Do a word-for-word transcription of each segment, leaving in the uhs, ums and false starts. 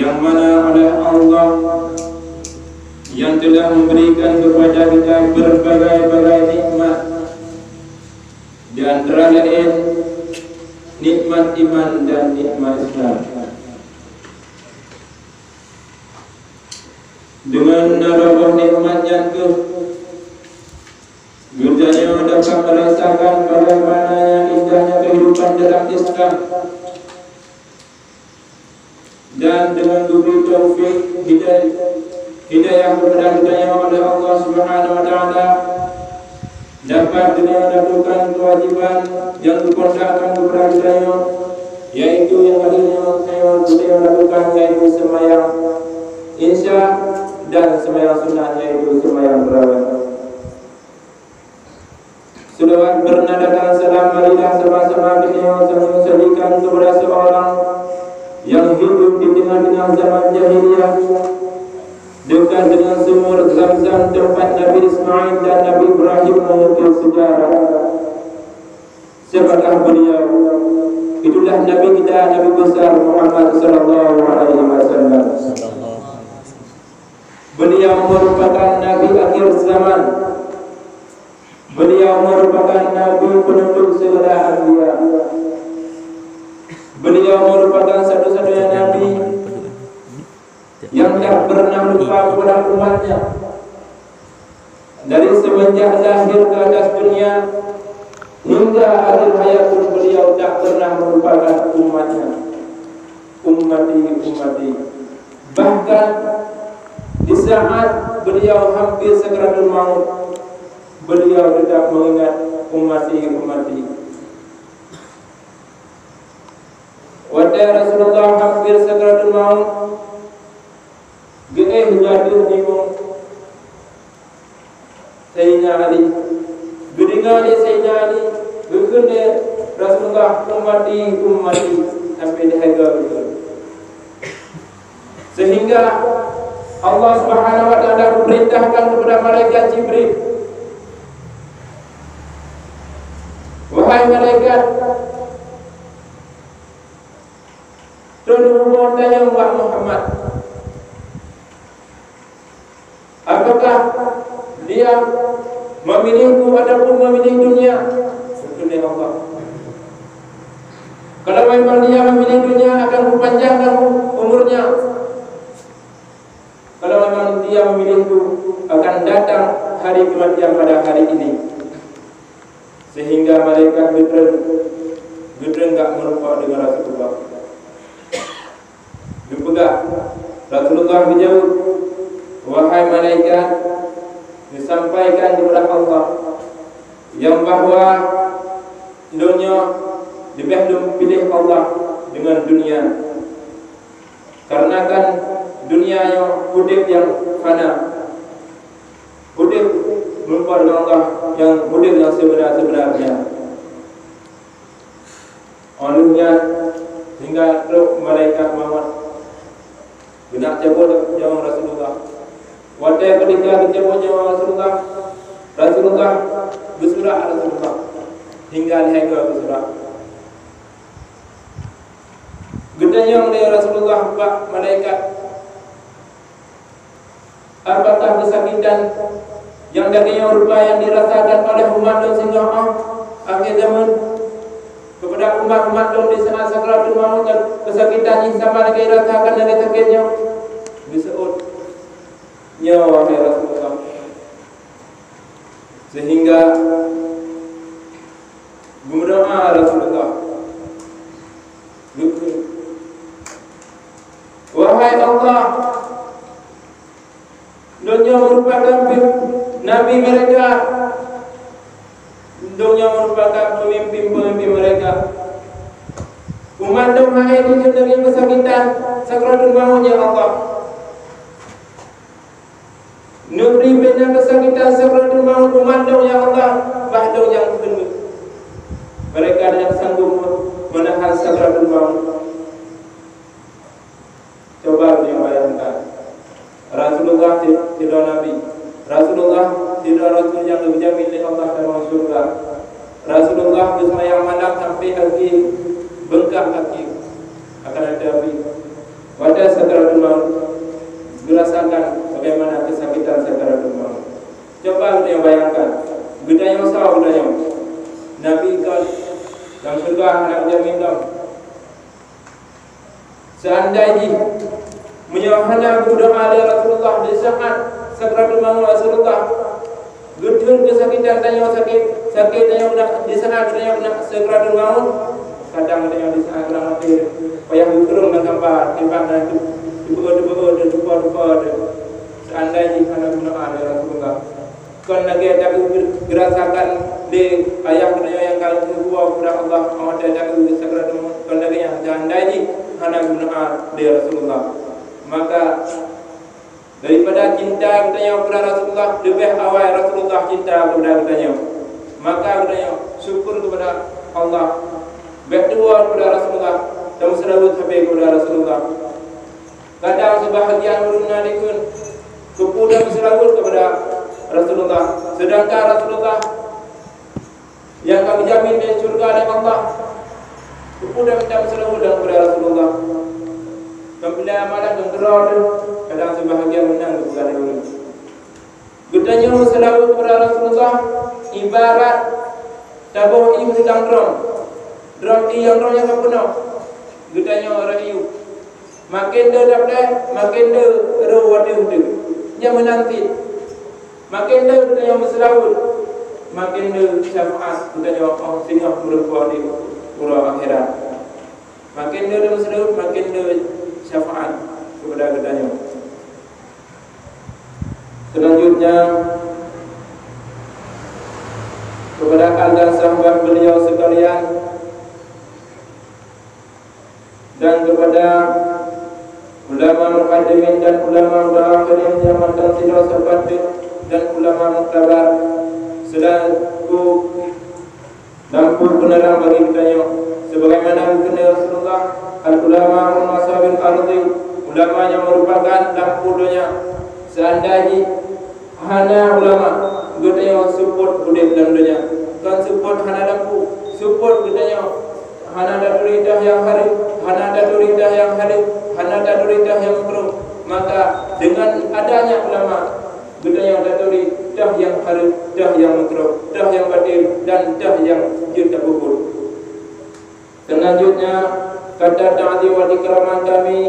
Yang mana oleh Allah yang telah memberikan kepada kita berbagai-bagai nikmat, di antara lain nikmat iman dan nikmat Islam. Dengan na roh nikmat nyan keuh, geutanyoe dapat merasakan bagaimana indahnya kehidupan dalam Islam. Dan dengan geubri taufik hidayah, hidayah kepada geutanyoe oleh Allah Subhanahu wa Taala, dapat geutanyoe lakukan kewajiban nyang geupeurintahkan kepada geutanyoe, yaitu nyang harus geutanyoe lakukan, yaitu seumayang Isya dan seumayang sunat, yaitu seumayang tarawih. Selawat beunada dan salam marilah sama-sama geutanyoe sampaikan kepada seorang yang hidup di tengah-tengah zaman jahiliyah, dekat dengan sumur Zamzam tempat Nabi Ismail dan Nabi Ibrahim mengukir sejarah. Siapakah beliau? Itulah Nabi kita, Nabi besar Muhammad sallallahu alaihi wasallam. Beliau merupakan Nabi akhir zaman. Beliau merupakan Nabi penutup segala anbiya. Beliau merupakan satu-satunya Nabi yang tak pernah lupa kepada umatnya. Dari semenjak lahir ke atas dunia hingga akhir hayat pun, beliau tak pernah melupakan umatnya. Ummati, ummati. Bahkan di saat beliau hampir sakaratul maut, beliau tetap mengingat, "Ummati, ummati." Watèe Rasulullah hampir sakaratul maut, geuéh ladeuh limong Saidina Ali. Geudeungoe lé Saidina Ali, geukheun lé Rasulullah, "Ummati, ummati," sampai lhèe goe beutôi. Sehingga Allah Subhanahu wa Taala memerintahkan kepada malaikat Jibril, "Wahai malaikat, teurimong tanyong bak Muhammad. Apakah dia memilihku ataupun memilih dunia?" Kheun lé Allah. "Kalau memang dia memilih dunia, akan kupanjangkan umurnya. Kalau memang dia memilihku, akan datang hari kematian pada hari ini." Sehingga malaikat geutreun, geutreun gak meurumpok deungon Rasulullah. Geupeugah, Rasulullah geujaweueb, "Wahai malaikat, neusampaikan kepada Allah nyang bahwa lôn nyoe leubeh lôn piléh Allah deungon dunia. Karena kan dunia nyoe udeb nyang fana, udeb meurumpok deungon Allah nyang udeb nyang sibeuna-sibeuna nyan." Óh lheueh nyan hingga trok malaikat mawöt. Geunak cabot nyawöng Rasulullah. Watèe keudeh geucabot nyawöng Rasulullah, Rasulullah geusurak Rasulullah. Hingga lhèe goe geusurak. Geutanyong lé Rasulullah bak malaikat, "Apakah keusakitan nyang lagèe nyoe rupa nyang dirasakan oleh umat lôn singoh óh akhé zaman? Keupada umat-umat lôn di saát sakaratul maut, keusakitan jih sama lagèe jirasakan lagèe sakét nyoe?" Geuseuôt, "Nyoe, wahai Rasulullah." Sehingga geumeudoa Rasulullah, geukheun, "Wahai Allah, lôn nyoe meurupakan pim-, nabi mereka, lôn nyoe meurupakan peumimpin-peumimpin mereka. Umat lôn hai di neugui keusakitan sakaratul maut, ya Allah. Neubri bak na keusakitan sakaratul maut umat lôn, ya Allah, bah lôn nyang keuneuk. Mereka nyang sanggup meunahan sakaratul maut." Coba geutanyoe bayangkan, Rasulullah si-, sidroe nabi, Rasulullah sidroe rasul nyang geujamin lé Allah dalam syurga. Rasulullah geuseumayang malam sampai akhé, beungkah akhé. Akan tetapi, watèe sakaratul geurasakan bagaimana kesakitan sakaratul maut. Coba geutanyoe bayangkan, geutanyoe soe geutanyoe? Nabi kon, lam syeuruga hana geujamin lom. Seandai jih meunyoe hana geumeudoa lé Rasulullah di saat sakaratul maut Rasulullah, geutheun keusakitan tanyoe sakét, sakét tanyoe di saat tanyoe keuneuk sakaratul maut, kadang tanyoe di saat keuneuk maté, payah geukeurong lam kapa, timbang na teupeue-teupeue, teutupa-tupa. Seandai jih hana geumeudoa lé Rasulullah, kon lagée tageurasakan lé ayah geutanyoe nyang ka lheueh geuwoe keupada Allah, watée tageusakaratul maut, kon lagée nyan seandai jih hana geumeudoa lé Rasulullah. Maka daripada cinta geutanyoe keupada Rasulullah, leubeh awai Rasulullah cinta keupada geutanyoe. Maka geutanyoe syukur keupada Allah, bék tuwoe keupada Rasulullah, dan meuseulaweuet sabe keupada Rasulullah. Kadang seubahagian ureuëng na dikheun, keupeue meuseulaweuet keupada Rasulullah, seudangkan Rasulullah nyang ka geujamin di syeuruga lé Allah, keupeue meuseulaweuet dan keupada Rasulullah. Apabila amalan dan keudroe teuh, kadang seubahagian meunan geupeugah lé ureuëng. Geutanyoe meuseulaweuet keupada Rasulullah ibarat taboh ié lam drom. Drom ié nyang drom nyang ka peunoh. Geutanyoe rot ié. Maken deuh tapleh, maken deuh rot watée udeb. Nyan meunan cit. Maken deuh geutanyoe meuseulaweuet, maken deuh syafaat geutanyoe óh singoh meureumpok di uroe akhirat. Maken deuh meuseulaweuet, maken deuh syafaat keupada geutanyoe. Selanjutnya, kepada al dan sahabat beliau sekalian, dan kepada ulama mukaddimin dan ulama mutaakhirin nyang mantong sidroe sahabat dan ulama muktabar selaku lampu peuneurang bagi geutanyoe. Sebagaimana geukheun lé Rasulullah, "Al-ulama warasatul anbiya", ulama nyang meurupakan lampu donya. Seandai jih hana ulama, geutanyoe seupôt udeb lam donya. Kon seupôt hana lampu, seupôt geutanyoe hana taturi teuh nyang hareuem, hana taturi teuh nyang hareuem, hana taturi teuh nyang makruh. Maka, dengan adanya ulama, geutanyoe taturi teuh nyang hareuem, teuh nyang makruh, teuh nyang batil, dan teuh nyang jeuet tapeubuet. Selanjutnya, kata takzim wal ikraman kami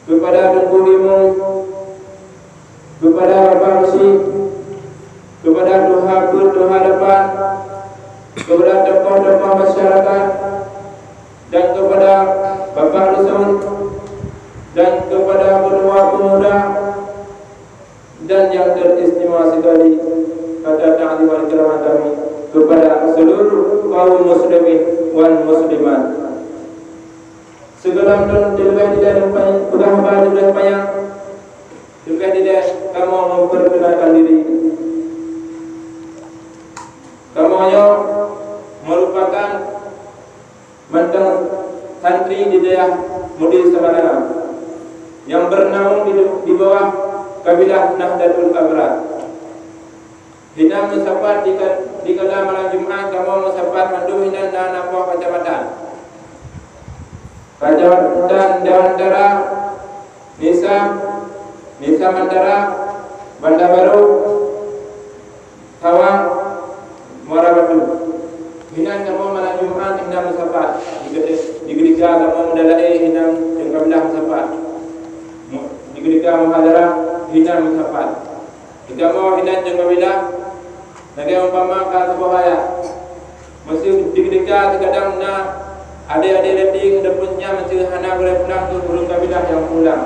kepada Teungku Imum, kepada Bapak Geuchik, kepada tuha peuet, tuha lapan, kepada tokoh-tokoh masyarakat, dan kepada Bapak Dusun, dan kepada ketua pemuda, dan yang teristimewa sekali, kata takzim wal ikraman kami kepada seluruh kaum muslimin wal muslimat. Sigohlom lôn dilèe-dilèe lôn panyang, peugah haba dilèe panyang, dilèe-dilèe kamoe memperkenalkan diri. Kamoe nyoe merupakan mantong santri di dayah Mudi Samalanga nyang bernaung di, di bawah kabilah Nahdlatul Abrar. Hinan meusapat di ka-, di kala malam Jumat, kamoe meusapat mandum hinan na, na poh kacamatan. Kacamatan Dewantara, Nisa, Nisa Mantara, Banda Baru, Tawang, Muara Batu. Hinan kamoe malam Jumat hinan meusapat. Di gede-, di gereja kamoe meudalae hinan nyang kabilah meusapat. Mu-, di gereja muhadharah hinan meusapat. Di kamoe hinan nyang kabilah, lagèe umpama ka saboh ayat. Meuseu di gereja teugadang na Adé-adé leuting deungon nyan meuseu hana gurèe pulang keu ureueng kabilah nyang pulang.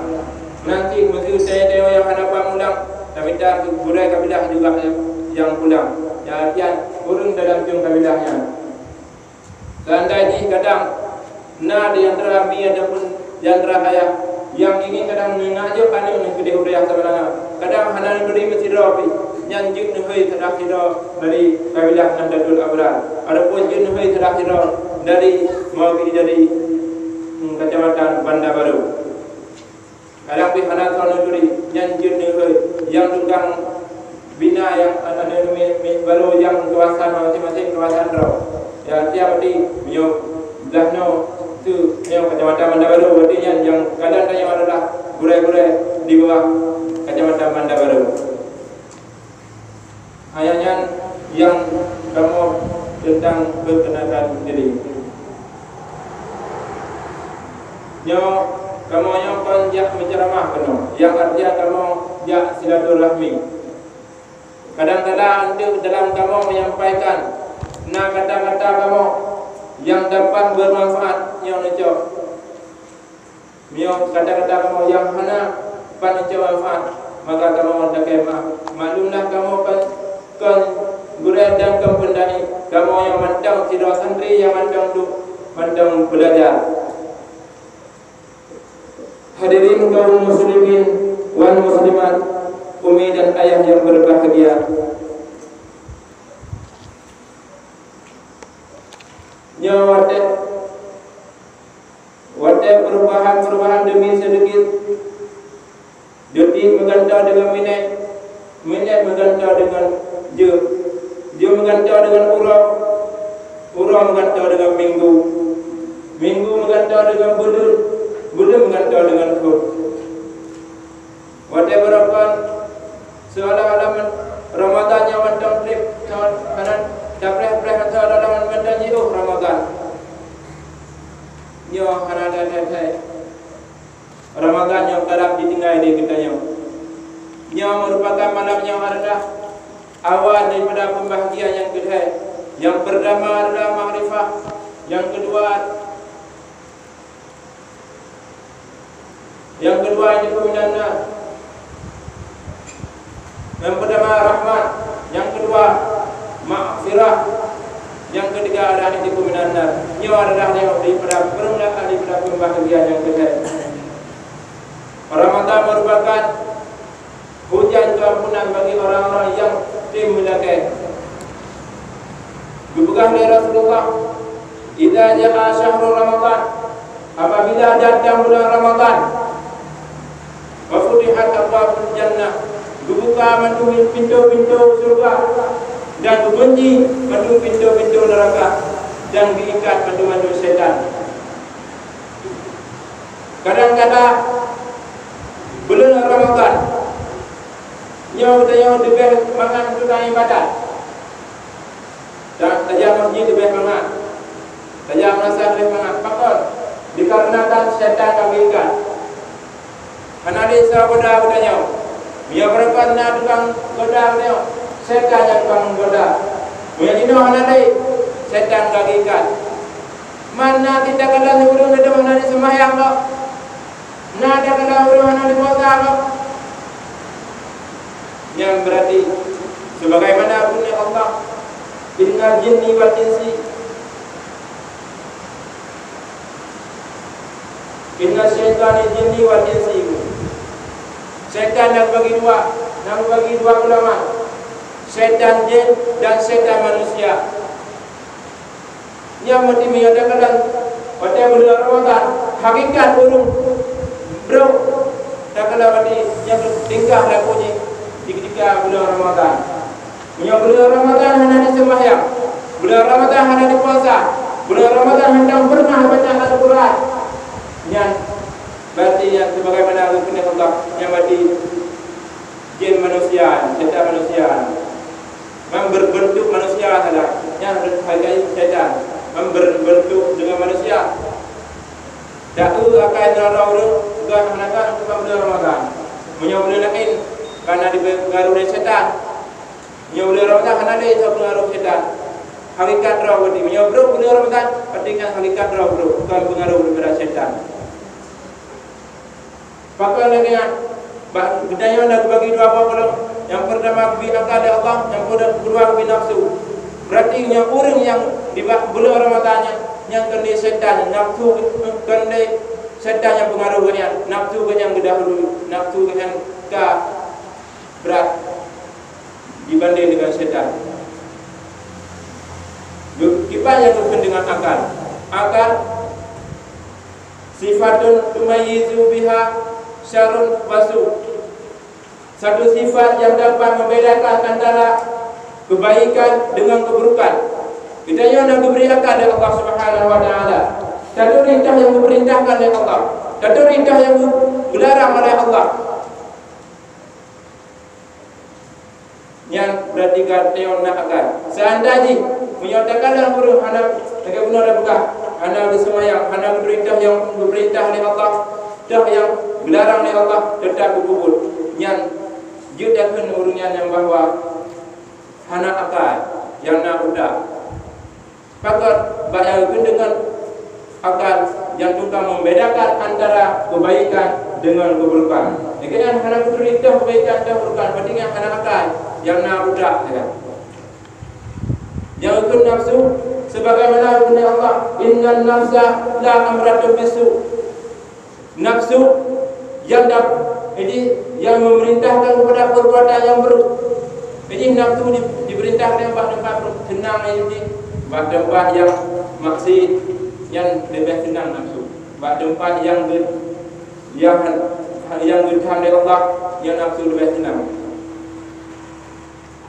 Meunan cit meuseu tayue-tayue nyang hana ban mulang, tamita keu gurèe kabilah juga nyang pulang. Nyan latihan ureueng dalam tueng kabilah nyan. Seandai jih kadang na di antara mi ataupun di antara ayah nyang ingin kadang neunajok aneuk nyan keudeh u dayah Samalanga, kadang hana neuturi meusidroe pih, nyan jeuet neuhôi salah sidroe dari kabilah Nahdlatul Abrar, ataupun jeuet neuhôi salah sidroe dari mewakili dari, hmm, Kecamatan Banda Baru. Kadang pih hana soe neuturi, nyan jeuet neuhôi nyang tukang bina nyang aneuk-aneuk mi-, mi-, barô nyang keuwasan maséng-maséng keuwasan droe. Ya, tiep di meunyoe blah noe tu, meunyoe Kecamatan Banda Baru, berarti nyan nyang kadang tanyoe Dua Kacamatan Banda Baru. Ayat nyan nyang kamoe teuntang peukeunatan diri. Nyoe kamoe nyoe kon jak meuceuramah keunoe, nyang artinya kamoe jak silaturahmi. Kadang-kadang untuk dalam kamoe menyampaikan na kata-kata kamoe nyang dapat bermanfaat nyang neucok. Meunyoe kata-kata kamoe nyang hana ban neucok manfaat, maka kamoe lakée maaf. Maklumlah kamoe kon, kon gurée dan kon peundani, kamoe nyang mantong sidroe santri nyang mantong duek, mantong beulajar. Hadirin kaum muslimin wal muslimat, umi dan ayah yang berbahagia. Nyoe watée, watée perubahan-perubahan demi sedikit, detik meugantoe deungon minét, minét meugantoe deungon jeuem, jeuem meugantoe deungon uroe, uroe meugantoe deungon minggu, minggu meugantoe deungon buleuen, buleuen meugantoe deungon thon. Watée barokon, seolah-olah men-, Ramadhan nyang mantong treb, hana tapreh-preh, seolah-olah mantong jiôh Ramadhan. Nyoe hana that-that hai. Ramadhan nyang karab jitinggai lé geutanyoe. Nyoe meurupakan malam nyang adalah awai daripada peubahagian nyang keuhai. Nyang peurtama adalah makrifah, nyang keudua, nyang keudua itu peuminan na. Nyang peurtama rahmat, nyang keudua maghfirah, nyang keutiga adalah dipeuminan na. Nyoe adalah nyoe daripada peureumeun daripada peubahagian nyang keuhai. Ramadhan merupakan hujan keampunan bagi orang-orang yang tim meulakée. Geupeugah lé Rasulullah, "Idza jaa syahru Ramadhan," apabila datang bulan Ramadhan, "wa futihat abwabul jannah," geubuka mandum pintoe-pintoe syeuruga, dan geugunci mandum pintoe-pintoe neuraka, dan geuikat mandum-mandum syaitan. Kadang-kadang buleuen Ramadhan, nyoe geutanyoe leubeh mangat geutanyoe ibadat. Dan tajak masjid leubeh mangat, tajak meunasah leubeh mangat. Pakon? Dikarenakan syaitan ka geuikat. Hana lé soe goda geutanyoe. Meunyoe barokon na tukang goda geutanyoe, syaitan nyang tukang meugoda. Meunyoe jinoe hana lé, syaitan ka geuikat. Man na cit takalon ureuëng ladôm hana jiseumayang kok? Na takalon ureuëng hana jipuasa kok? Nyan beurati, sebagaimana firman Allah, "Innal jinni wal insi, inna syaitani jinni wal insi." Syaitan na geubagi dua, na geubagi dua golongan, syaitan jin dan syaitan manusia. Nyan meuti meunyoe takalon watée buleuen Ramadhan, hakikat ureuëng brok takalon meuti nyang tingkah laku jih di keutika buleuen Ramadhan. Meunyoe buleuen Ramadhan hana jiseumbahyang, buleuen Ramadhan hana jipuasa, buleuen Ramadhan hana pernah baca Al-Quran, nyan berarti nyan sebagaimana geukheun Allah, nyan berarti jin manusia, syaitan manusia. Memberbentuk manusia saja. Nyan hai syaitan memberbentuk dengan manusia. Dak eu akai droe-droe ureuëng, tugaih hana ka tukang buleuen Ramadhan. Meunyoe buleuen laén, ka na dipengaruh lé syaitan. Meunyoe buleuen Ramadhan hana lé pengaruh syaitan. Hakikat droe berarti. Meunyoe brok buleuen Ramadhan, berarti kan hakikat droe brok, bukan pengaruh daripada syaitan. Pakon lagée nyan, bah, geutanyoe na geubagi dua boh golongan. Nyang peurtama geubri akal lé Allah, nyang keudua geubri nafsu. Berarti nyoe ureuëng nyang di ba-, buleuen Ramadhan nyan, nyang keuneuk syaitan, nafsu keuneuk syaitan nyang peungaruh geuh nyan, nafsu geuh nyang geudahului, nafsu geuh nyang ka brat dibanding dengan syaitan. Kiban nyang geukheun dengan akal. Akal sifatun tumayyizu biha syarrun wa su'. Satu sifat yang dapat membedakan antara kebaikan dengan keburukan. Geutanyoe na geubri akal lé Allah Subhanahu wa Taala. Taturi tah nyang geupeurintahkan lé Allah. Taturi tah nyang geu-, geularang oleh Allah. Berarti ka teuh na akai. Seandai jih, meunyoe takalon ureuëng hana, lagée bunoe tapeugah, hana geuseumayang, hana geupeurintah nyang geupeurintah lé Allah, toh nyang geularang lé Allah, teutap geupeubuet. Nyan jeuet takheun ureuëng nyan nyang bahwa hana akai, nyang na utak. Pakon bak nyang geukheun deungon akai nyang tukang membedakan antara keubaikan deungon keuburukan. Lagée nyan hana geupeurintah keubaikan dan keuburukan, berarti nyan hana akai, nyang na utak sagai. Nyang geukheun nafsu, sebagaimana firman Allah, "Innan nafsa la ammaratun bisu." Nafsu nyang dap-, jadi, nyang memerintahkan kepada perbuatan nyang buruk. Jadi, nafsu di-, diperintahkan bak teumpat buruk, seunang jadi bak teumpat nyang maksiat, nyan leubeh seunang nafsu. Bak teumpat nyang ge-, nyang, nyang geutheun lé Allah, nyan nafsu leubeh seunang.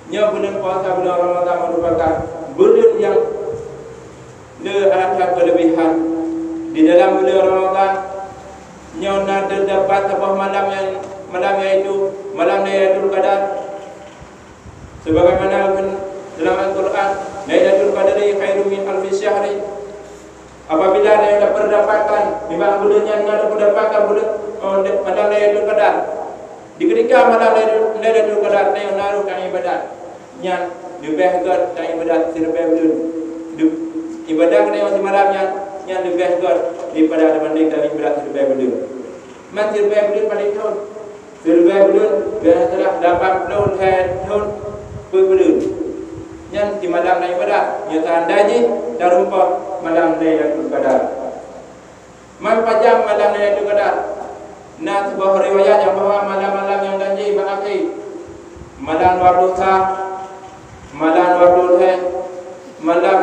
Nyoe buleuen puasa, buleuen Ramadhan meurupakan buleuen nyang le that keulebihan. Di dalam buleuen Ramadhan nyoe na teudapat saboh malam nyang, malam yaitu malam Lailatul Qadar. Sebagaimana dalam Al-Quran, "Lailatul Qadri khairum min alfi syahri." Apabila tanyoe tapeudapatkan, nibak buleuen nyan na tapeudapatkan buleuen, oh, malam Lailatul Qadar. Di keudika malam Lailatul, Lailatul Qadar, tanyoe na rôh taibadat. Nyan leubeh gét taibadat siribée buleuen. Di, ibadat tanyoe simalam nyan, nyan leubeh gét daripada tabandingkan ibadat siribée buleuen. Man siribée buleuen padum thon? Siribée buleuen, biasa lapan ploh lhée thon peuet buleuen. Nyan simalam na ibadat, nyoe seandai jih tarumpok malam Lailatul Qadar. Man pajan malam Lailatul Qadar? Na saboh riwayat nyang bahwa malam-malam nyang ganjil bak akhé, malam dua puluh sa, malam dua puluh lhée, malam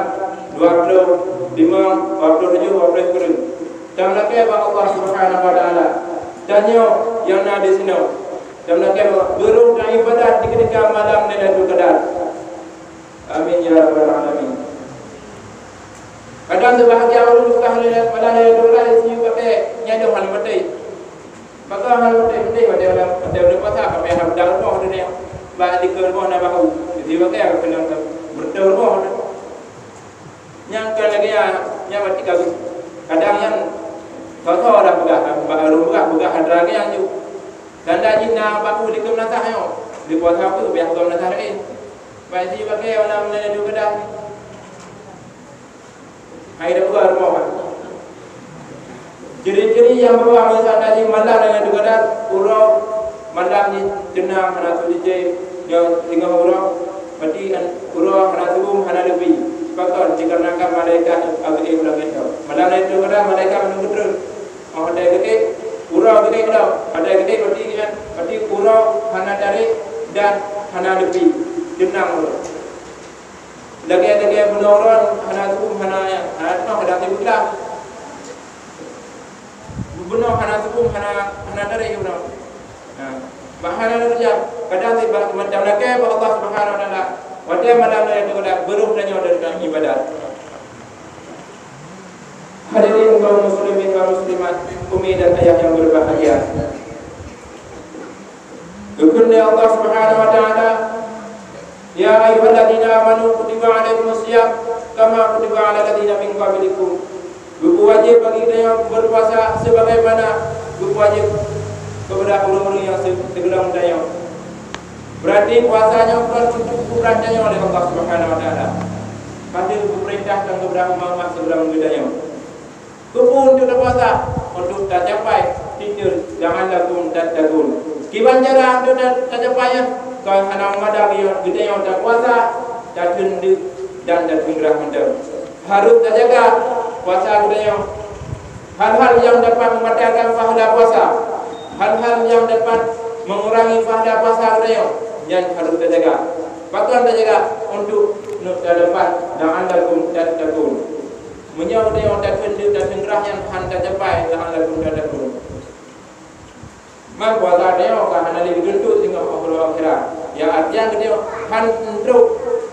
dua puluh limong, dua puluh tujoh, dua puluh sikureueng. Tameulakée bak Allah Subhanahu wa Taala. Tanyoe nyang na disinoe, tameulakée bak Allah, beurôh taibadat di keudika malam Lailatul Qadar. Amin ya rabbal alamin. Kadang seubahgian ureuëng peugah lé, malam Lailatul Qadar, si pakai nyan deuh hana maté. Maka hana maté, maté, maté, maté, maté puasa, pakai hana beudang rumoh tu nyan. Bak dikeue rumoh na bahu. Jadi pakai apa kena beureutoh rumoh tu. Nyang ka lagée nyan, nyan berarti ka, kadang nyan soe-soe dah peugah, bak ureuëng peugah, peugah hana lagée nyan ju. Tanda jih na bahu dikeue meunasah nyoe. Di puasa tu biasa meunasah laén. Baik, si pakai malam Lailatul Qadar. Hai dah buat rumah. Ciri-ciri nyang bahwa masa tadi malam Lailatul Qadar, uroe malam ni teunang, hana su jijé, nyoe singoh uroe, berarti an-, uroe hana su, hana leupie. Pakon? Dikarenakan malaikat ageuék u langét nyoe. Malam Lailatul Qadar malaikat meunurun. Oh, ada geuék, uroe geuék dah. Ada geuék berarti kan, berarti uroe hana tarék dan hana leupie. Teunang uroe. Lagée-lagée bunoe uroe hana su, hana, hana teunoh, kadang sibeulah. Bunoe hana su, hana, hana tarék bunoe. Ha. Bah hana tarék, kadang sibeulah, macam lagée bak Allah Subhanahu wa Taala. Watée malam nyan teugoda, beurôh tanyoe dari ibadat. Hadirin kaum muslimin wa muslimat, umi dan ayah yang berbahagia. Geukheun lé Allah Subhanahu wa Taala, "Ya ayyuhalladzina amanu kutiba alaikumus siyam kama kutiba alal ladzina min qablikum." Geupeuwajéb bagi geutanyoe berpuasa sebagaimana geupeuwajéb kepada ureuëng-ureuëng nyang se-, sigohlom geutanyoe. Berarti puasa nyoe kon untuk ukuran tanyoe lé Allah Subhanahu wa Taala. Padahai geupeurintah dan geupeurahmat umat sigohlom geutanyoe. Keupeue untuk tapuasa? Untuk tacapai titel la'allakum tattaqun. Kiban cara untuk ta-, tacapai nyan? Kon hana meumada geutanyoe tapuasa, tateun deuk dan tateun grah mantong. Harôh tajaga puasa geutanyoe. Hal-hal nyang dapat membatalkan pahala puasa, hal-hal nyang dapat mengurangi pahala puasa geutanyoe, nyan harôh tajaga. Pakon tajaga? Untuk, untuk tadapat la'allakum tattaqun. Meunyoe geutanyoe tateun deuk, tateun grah nyan hana tacapai, la'allakum tattaqun. Man puasa geutanyoe ka hana lé geutuntut singoh uroe akhirat. Nyang artinya geutanyoe hana trok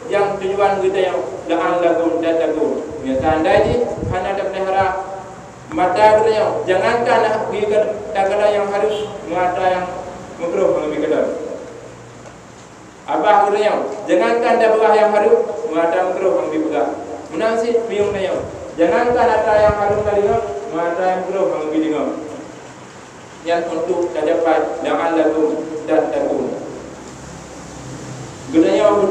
nyang tujuan geutanyoe la'allakum tattaqun. Meunyoe seandai jih hana tapeulihara mata geutanyoe, jangankan bagi keudroe nyang harôh, mata nyang makruh ngon bagi keudroe. Abah geutanyoe, jangankan dabeuh nyang hareuem, mata meugroh hana geupeugah. Meunan cit miyueb tanyoe, jangankan atra nyang hareuem tadeungoe, mata meugroh hana geudeungoe. Nyan untuk tacapai la'allakum tattaqun. Geutanyoe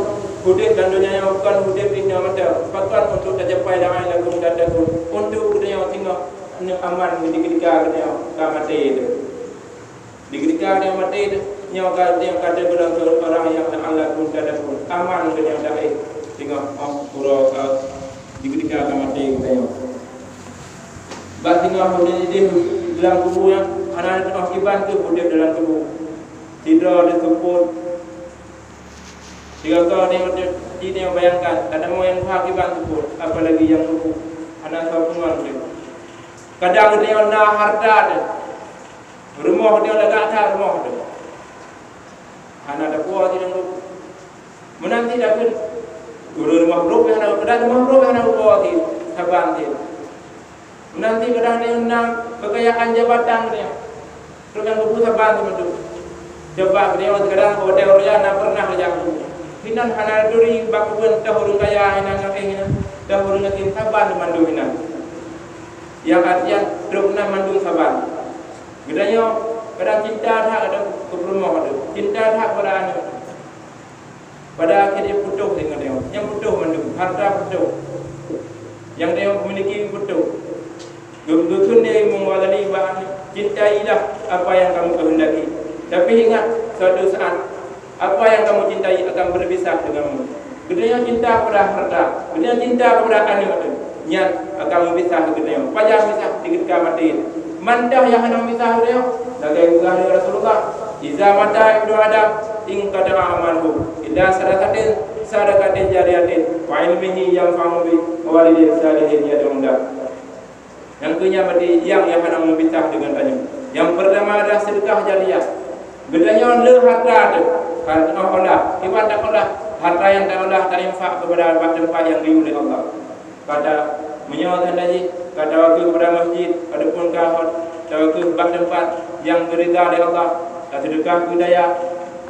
udeb lam donya nyoe kon udeb inoe mantong, pakon untuk tacapai la'allakum tattaqun. Untuk geutanyoe singoh aman di keudika geutanyoe ka maté teuh. Di keudika geutanyoe maté teuh, nyoe ka, nyoe ka teuh geutanyoe ureueng nyang la'allakum tattaqun. Aman geutanyoe taéh singoh uroe ka, di keudika ka maté geutanyoe. Bak singoh udeb idéh lam kubu nyan, hana teuoh kiban keuh udeb dalam kubu. Sidroe teuh seupôt. Sigoe-goe tanyoe, tanyoe bayangkan, tatamu nyang tuha kiban seupôt, apalagi nyang kubu. Hana soe peunuan udeb. Kadang tanyoe na hareuta teuh. Rumoh tanyoe lagak that rumoh teuh. Hana tapuwoe sidang geuh. Meunan cit dakeuet ureueng rumoh brok hana, kadang rumoh brok hana geuwoe cit saban cit. Meunan cit kadang tanyoe na keukayaan jabatan tanyoe. Trok nyang geupeue saban cit mandum. Coba tanyoe kadang watèe ureueng na pernah lagak geuh. Hinan hana turi bak keubeuen teuh ureueng kaya hinan, eh, hinan teuh ureueng gasien saban mandum hinan. Nyang artinya trok na mandum saban. Geutanyoe kadang cinta that keu peurumoh teuh, cinta that keu aneuk. Pada akhé jih putôh deungon nyoe, nyang putôh mandum, hareuta putôh, nyang tanyoe miliki putôh. Geu-, geukheun lé Imam Ghazali bak, "Cintailah apa yang kamu kehendaki, tapi ingat, suatu saat apa yang kamu cintai akan berpisah denganmu." Geutanyoe cinta keupada hareuta, geutanyoe cinta keupada aneuk teuh. Nyan akan meupisah geutanyoe. Pajan meupisah? Di keudika maté. Mantong nyang hana meupisah geutanyoe, lagèe geupeugah lé Rasulullah, "Iza mata ibnu Adam, inqata'a amaluhu, illa sadaqatin, sadaqatin jariyatin, wa ilmin yuntafa'u bihi, wa waladin shalihin yad'u lah." Nyang keu nyan berarti nyang, nyang hana meupisah deungon tanyoe. Nyang peurtama adalah seudeukah jariyah. Geutanyoe le hareuta teuh, ka teuolah, kiban teuolah, hareuta nyang teuolah tainfak keupada bak teumpat nyang geuyue lé Allah. Ka ta-, meunyoe tanda jih ka tawakeue keupada masjid ataupun ka tawakeue bak teumpat nyang geuridha lé Allah, taseudeukah keu dayah,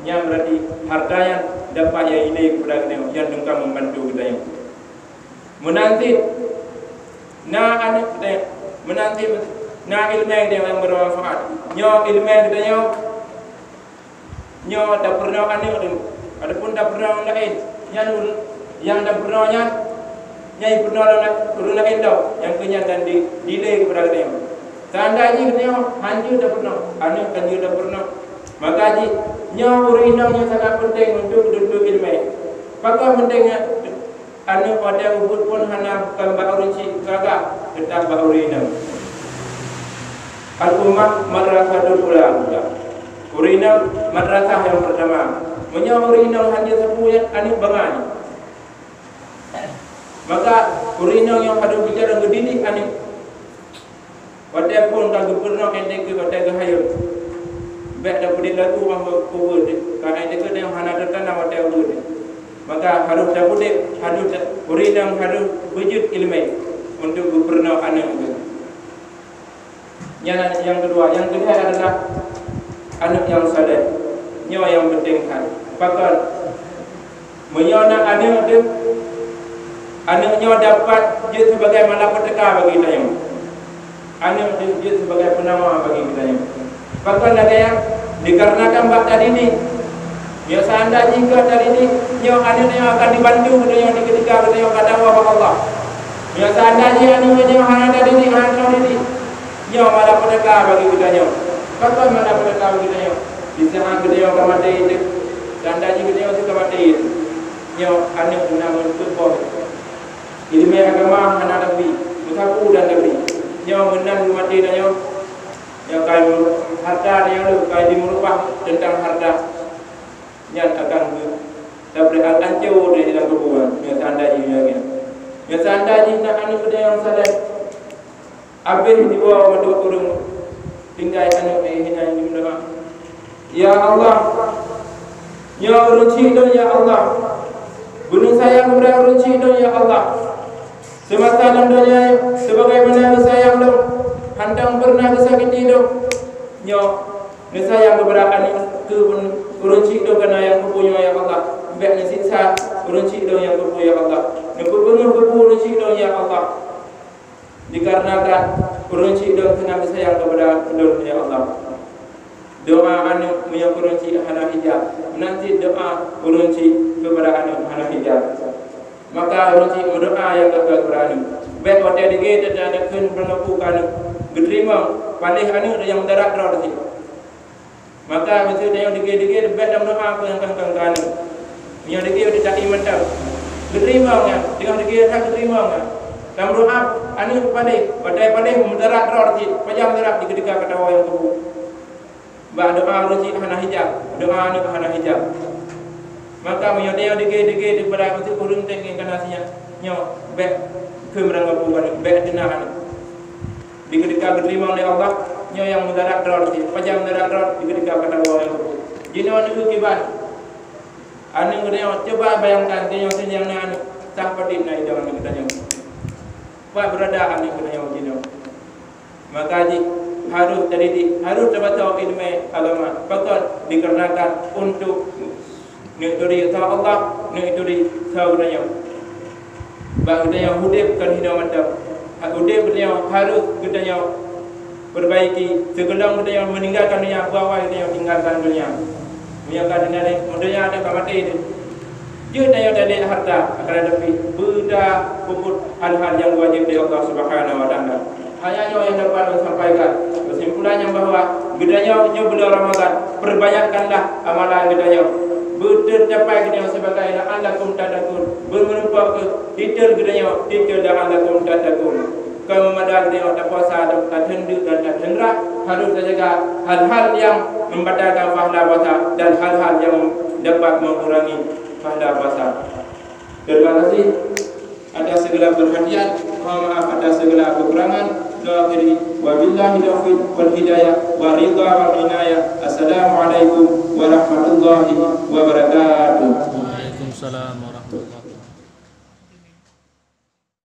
nyan berarti hareuta nyan dapat nyang ilée keupada geutanyoe, nyan teungka membantu geutanyoe. Meunan cit na aneuk geutanyoe, meunan cit na ileumèe geutanyoe nyang bermanfaat. Nyoe ileumèe geutanyoe, nyoe tapeurunoe aneuk teuh, ataupun tapeurunoe ureueng laén, nyan nyang tapeurunoe nyan, nyan jipeurunoe lé ureueng laén lom, nyang keu nyan dan di-, dilée keupada geutanyoe. Seandai jih geutanyoe hanjeuet tapeurunoe, aneuk hanjeuet tapeurunoe, maka jih nyoe ureueng inong nyoe sangat peunteng untuk geuntuek ileumèe. Pakon peunteng nyan? Aneuk watèe ubit phon hana, kon bak ureueng chik gagah, teutap bak ureueng inong. Al-ummah madrasatul ula. Ureueng inong madrasah nyang peurtama. Meunyoe ureueng inong hanjeuet sapeue nyan, aneuk bangai. Maka ureueng inong nyang padub bicara geudidik aneuk. Watèe phon ka geupeurunoe N T K watèe geuhayôn, bèk tapeudeh lagu bak kubu, ka N T K nyang hana teutanam watèe ubeut. Maka harôh tapeudeh, harôh ta-, ureueng inong harôh beujeuet ileumèe untuk geupeurunoe aneuk geuh. Nyan nyang keudua, nyang keulhèe adalah aneuk nyang saleh. Nyoe nyang peunteng that. Pakon? Meunyoe na aneuk teuh, aneuk nyoe dapat jeuet sibagai malapetaka bagi tanyoe. Aneuk teuh jeuet sibagai peunawa bagi geutanyoe. Pakon lagèe nyan? Dikarenakan bak tadidik. Meunyoe seandai jih ka tadidik, nyoe aneuk nyoe akan dibantu geutanyoe di keudika geutanyoe ka dakwah bak Allah. Meunyoe seandai jih aneuk nyoe hana tadidik, hana tadidik, nyoe malapetaka bagi geutanyoe. Pakon malapetaka bagi geutanyoe? Di saat geutanyoe ka maté teuh, seandai jih geutanyoe teuh ka maté teuh, nyoe aneuk na meuteupeu. Ileumèe agama hana tabri, meusapeue dan tabri. Nyoe meunan geumaté tanyoe, nyoe ka hareuta tanyoe lom ka jimeurubah teuntang hareuta. Nyan akan geu-, tabri ancô di dalam kubu nyan, nyoe seandai jih nyoe nyan. Nyoe seandai jih na aneuk geutanyoe nyang saleh. Abéh jiwoe mandum ureueng tinggai aneuk, eh, hinan jimeudoa, "Ya Allah, nyoe ureueng chik lôn, ya Allah. Beuneusayang keupada ureueng chik lôn, ya Allah. Seumasa lam donya, sebagaimana neusayang lôn, hantom peureunah neusakiti lôn. Nyoe neusayang keupada aneuk keu ureueng chik lôn keunan nyang kubu nyoe, ya Allah. Bék neusiksa ureuëng chik lôn nyang keupeue, ya Allah. Neupeubeungoh keupeue ureuëng chik lôn, ya Allah. Dikarenakan ureuëng chik lôn keunan geusayang keupada lôn, ya Allah. Doa aneuëk meunyoe ureuëng chik hana hijab, meunan cit doa ureuëng chik keupada aneuëk hana hijab. Maka ureuëng chik meudoa nyang geupeugah keupada aneuëk. Bék watée degée teuka takheun beurangkapeue keu aneuëk, geuteurimong, paléh aneuëk nyang mudarat droe teuh. Maka meuseuti tanyoe degée-degée bék tameudoa keu nyang kang-kang keu aneuëk. Meunyoe degée teuka ié mantong, geuteurimong nyan, teungoh degée that geuteurimong nyan. Tameudoa aneuëk paléh, watée paléh mudarat droe teuh, pajan mudarat di keudeuka katawa nyang keubu. Bak doa ureuëng chik hana hijab, doa aneuëk hana hijab. Maka meunyoe tanyoe degée-degée daripada ureuëng tengeng kana sinya, nyoe bék keu meurangkapeue aneuëk, bék teuna aneuëk. Di keudeuka geuteurimong lé Allah, nyoe nyang mudarat droe teuh, pajan mudarat droe di keudeuka katawa nyang keubu. Jinoe aneuëk kiban. Aneuëk geutanyoe, cuba bayangkan, tanyoe seunang na aneuëk, tah padit na idong aneuëk geutanyoe. Pat beurada aneuëk geutanyoe jinoe. Maka jih harôh tadidik, harôh tabaca iéleumé agama. Pakon? Dikarenakan untuk neuturi tho Allah, neuturi tho geutanyoe. Bak geutanyoe udeb kon hinoe mantong. Udeb geutanyoe harôh geutanyoe perbaiki. Sigohlom geutanyoe meuninggalkan donya, bahwa geutanyoe tinggalkan donya. Meunyoe ka tinggai donya, ka maté teuh. Jeuet tanyoe talé harta, akan tetapi beuta peubuet hal-hal nyang wajéb lé Allah Subhanahu wa Taala. Hanya nyoe nyang dapat lôn sampaikan. Keusimpulan nyang bahwa geutanyoe nyoe buleuen Ramadhan, perbanyakkanlah amalan geutanyoe. Beuteucapai geutanyoe sibagai la'allakum tattaqun. Beumeurumpok keu titel geutanyoe, titel la'allakum tattaqun. Kon meumada geutanyoe tapuasa, tateundeuk dan tateunra, harôh tajaga hal-hal nyang membatalkan pahala puasa dan hal-hal nyang dapat mengurangi pahala puasa. Terima kasih atas segala perhatian, mohon maaf atas segala kekurangan. Doa akhiri, wabillahi taufiq wal hidayah, wa ridha wal inayah. Assalamualaikum warahmatullahi wabarakatuh. Waalaikumsalam.